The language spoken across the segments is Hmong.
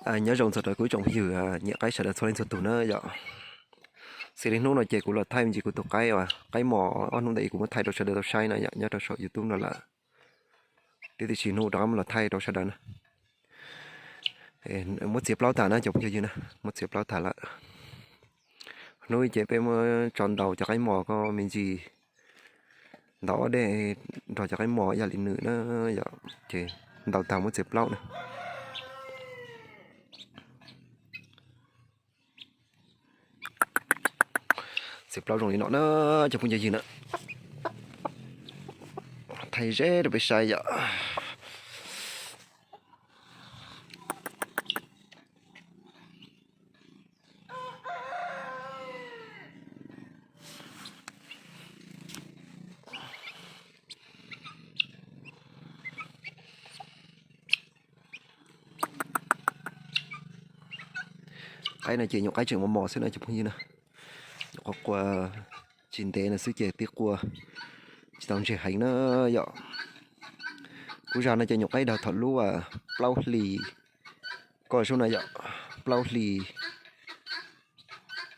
Nyob zoo txog rau kuv ib tsoom phooj ywg nyiam qaib sawv daws txhua leej txhua tus na yom. Xws li hnub no ces kuv los thaij me ntsis kuv tus qaib uas qaib mos ob hnub ntawd kuv muab thaij rau sawv daws tau saib na yom, nyob rau saum YouTube no lawm. Tiam sis hnub rov qab los thaij rau sawv daws na. Muab txiav plaub tag na cov phooj ywg na, muab txiav plaub tag lawm. Hnub ces peb muab tso ntaus cov qaib mos ko me ntsis, ntaus ob dej nrog cov qaib mos ib yam li nws na yom, ces ntaus tag muab txiav plaub na. Txiav plaub zoo li no na cov phooj ywg na. Thaij ze rau peb saib yom. Qaib no ces nyuam qaib tseem mos mos xwb na cov phooj ywg na. Nyuam qhuav qua tsis ntev no xwb ces twb qua tsis tau ntseg heev na yom. Kuv zag no ces nyuam qaib dhau thaum lub plaub hlis ko sub na yom, plaub hlis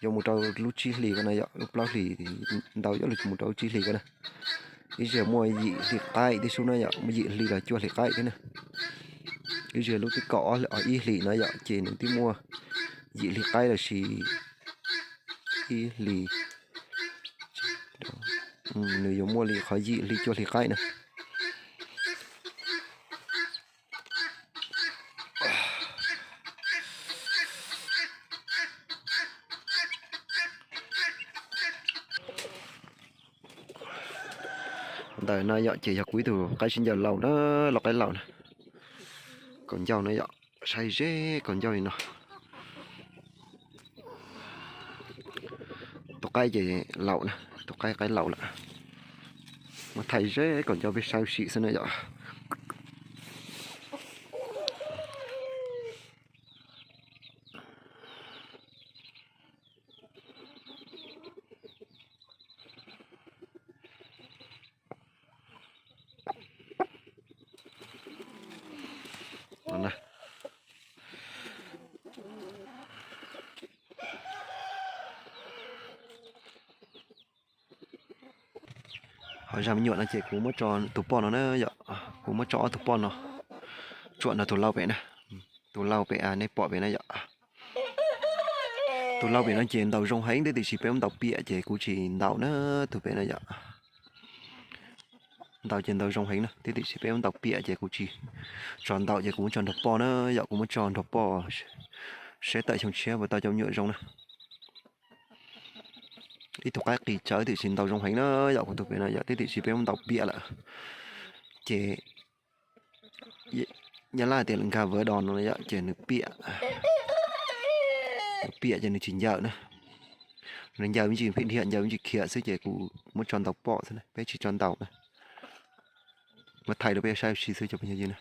yuav mus rau lub tsib hlis ko na yom, lub plaub hlis ntau yuav luag mus rau lub tsib hlis ko na. Ib zaug muaj yim hli qaib thiab sub na yom, muaj yim hli los cuaj hli qaib thiab na. Ib zaug lub twb kaum ib hlis no yom, ces nws twb muaj yim hli qaib los sis ib hlis, nws yuav muaj li qhov yim hli cuaj hli qaib na. Ntawm no yom ces yog kuv ib tug qaib sib ncawg laus na, lau qaib laus na. Kaus ncauj no yom, saib ze kaus ncauj li no. Tus qaib ces laus na, tus qaib qaib laus lawm. Muab thaij ze kaus ncauj peb saib ua si xwb na yom. Ho zag me nyuam no ces kuv muab tso tus poj no na yom, kuv muab tso ob tug poj no, tsuam nrog tus lau pem na, tus lau pem nej pom pem na yom. Tus lau pem no ces ntaus zoo heev thiab tiam sis peb muab ntaus piam ces kuv tsis ntaus na, tus pem no yom. Ntaus ces ntaus zoo heev na thiab tiam sis peb muab ntaus piam ces kuv tsis tso ntaus ces kuv muab tso nrog poj na yom, kuv muab tso nrog poj seb tawm xyoo tshiab puas tau cov me nyuam zoo na. Ib tug qaib qis tsawv tiam sis ntaus zoo heev na yom, kuv tus pem no yom, thiab tiam sis peb muab ntaus piam lawm ces Nyab Laj tias nkag vawv dos no yom, ces nws piam, nws piam ces nws tsis ncaws na. Nws ncaws me ntsis phim dhia, ncaws me ntsis khiav xwb ces kuv muab tso ntaus pom xwb na, peb tsis tso ntaus na. Muab thaij rau peb saib ua si xwb cov phooj ywg na.